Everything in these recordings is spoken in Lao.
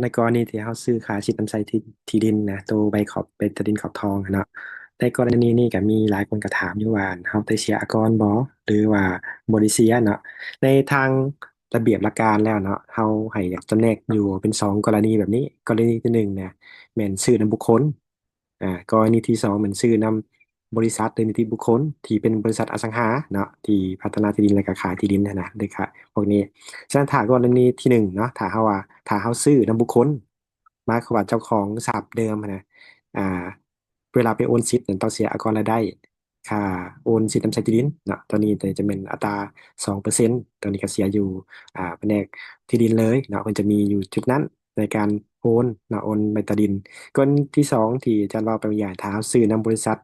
ໃນກໍລະນີທີ່ເຮົາຊື້ຂາຍສິດນຳໃຊ້ທີ່ ທີ່ດິນນະ ໂຕໃບຂອບ ໃບຕາດິນຂອບທອງຫັ້ນເນາະ ໃນກໍລະນີນີ້ກໍມີຫຼາຍຄົນກໍຖາມຢູ່ວ່າ ເຮົາໄດ້ເສຍອາກອນບໍ່ ຫຼືວ່າບໍ່ໄດ້ເສຍເນາະ. ໃນທາງລະບຽບຫຼັກການແລ້ວເນາະ ເຮົາໃຫ້ຈຳແນກຢູ່ເປັນສອງກໍລະນີແບບນີ້. ກໍລະນີທີໜຶ່ງນະ ແມ່ນຊື້ນຳບຸກຄົນ ອາ ກໍລະນີທີສອງແມ່ນຊື້ນຳບໍລິສັດ ຫຼືນິຕິບຸກຄົນ ທີ່ເປັນບໍລິສັດອະສັງຫາເນາະ ທີ່ພັດທະນາທີ່ດິນ ແລະກໍຂາຍທີ່ດິນຫັ້ນນະ ເດ້ ພວກນີ້. ສະນັ້ນ ຖ້າກໍລະນີທີໜຶ່ງເນາະ ຖ້າເຮົາວ່າ ຖ້າເຮົາຊື້ນຳບຸກຄົນ ໝາຍຄວາມວ່າເຈົ້າຂອງຊັບເດີມຫັ້ນນະ ອາ ເວລາໄປໂອນສິດນັ້ນ ຕ້ອງເສຍອາກອນລາຍໄດ້ ຄ່າໂອນສິດນຳໃຊ້ທີ່ດິນເນາະ. ຕົວນີ້ຈະແມ່ນອັດຕາສອງເປີເຊັນ ຕົວນີ້ກໍເສຍຢູ່ ອາ ພະແນກທີ່ດິນເລີຍເນາະ ເພິ່ນຈະມີຢູ່ຈຸດນັ້ນໃນການໂອນເນາະ ໂອນໃບຕາດິນ. ກໍລະນີທີສອງທີ່ອາຈານເວົ້າໄປເມື່ອກີ້ ຖ້າເຮົາຊື້ນຳບໍລິສັດ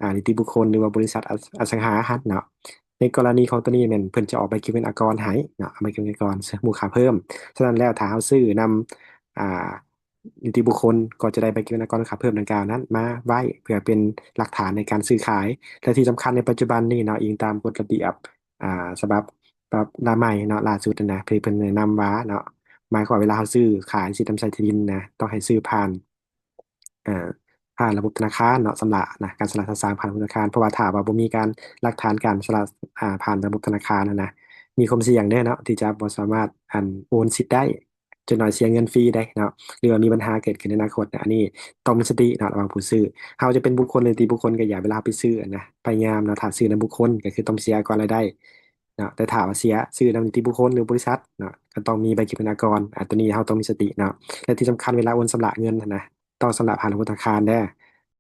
ອາ ນິຕິບຸກຄົນ ຫຼືວ່າບໍລິສັດອະ ອະສັງຫາຫັ້ນເນາະ ໃນກໍລະນີຂອງຕົວນີ້ແມ່ນເພິ່ນຈະອອກໃບເກັບເງິນອາກອນໃຫ້ເນາະ ໃບເກັບເງິນອາກອນ ມູນຄ່າເພີ່ມ. ສະນັ້ນແລ້ວ ຖ້າເຮົາຊື້ນຳ ອາ ນິຕິບຸກຄົນ ກໍຈະໄດ້ໃບເກັບເງິນອາກອນຄ່າເພີ່ມດັ່ງກ່າວນັ້ນມາໄວ້ ເພື່ອເປັນຫຼັກຖານໃນການຊື້ຂາຍ. ແລະທີ່ສຳຄັນໃນປັດຈຸບັນນີ້ເນາະ ອີງຕາມກົດລະບຽບ ອາ ສະບັບ ສະບັບລ່າໃໝ່ເນາະ ລ່າສຸດຫັ້ນນະ ທີ່ເພິ່ນແນະນຳວ່າເນາະ ໝາຍຄວາມວ່າເວລາເຮົາຊື້ຂາຍສິດນຳໃຊ້ທີ່ດິນນະ ຕ້ອງໃຫ້ຊື້ຜ່ານ ເອີ ຜ່ານລະບົບທະນາຄານເນາະ ຊຳລະນະ ການຊຳລະສະສາງຜ່ານລະບົບທະນາຄານ. ເພາະວ່າຖ້າວ່າບໍ່ມີການ ຫຼັກຖານການຊຳລະ ອາ ຜ່ານລະບົບທະນາຄານຫັ້ນນະ ມີຄວາມສ່ຽງເດ້ເນາະ ທີ່ຈະບໍ່ສາມາດ ອັນ ໂອນສິດໄດ້ ຈະໜ້ອຍເສຍເງິນຟຣີໄດ້ເນາະ ຫຼືວ່າມີບັນຫາເກີດຂຶ້ນໃນອະນາຄົດນະ. ອັນນີ້ຕ້ອງມີສະຕິເນາະ ລະຫວ່າງຜູ້ຊື້. ເຮົາຈະເປັນບຸກຄົນ ຫຼືນິຕິບຸກຄົນ ກໍຢ່າ ເວລາເຮົາໄປຊື້ນະ ພະຍາຍາມເນາະ ຖ້າຊື້ນຳບຸກຄົນ ກໍຄືຕ້ອງເສຍອາກອນລາຍໄດ້ເນາະ ແຕ່ຖ້າວ່າເສຍ ຊື້ນຳນິຕິບຸກຄົນ ຫຼືບໍລິສັດເນາະ ກໍຕ້ອງມີໃບເກັບເງິນອາກອນ. ອາ ຕົວນີ້ເຮົາຕ້ອງມີສະຕິເນາະ. ແລະທີ່ສຳຄັນ ເວລາໂອນຊຳລະເງິນຫັ້ນນະ ຕ້ອງຊຳລະຜ່ານລະບົບທະນາຄານເດີ້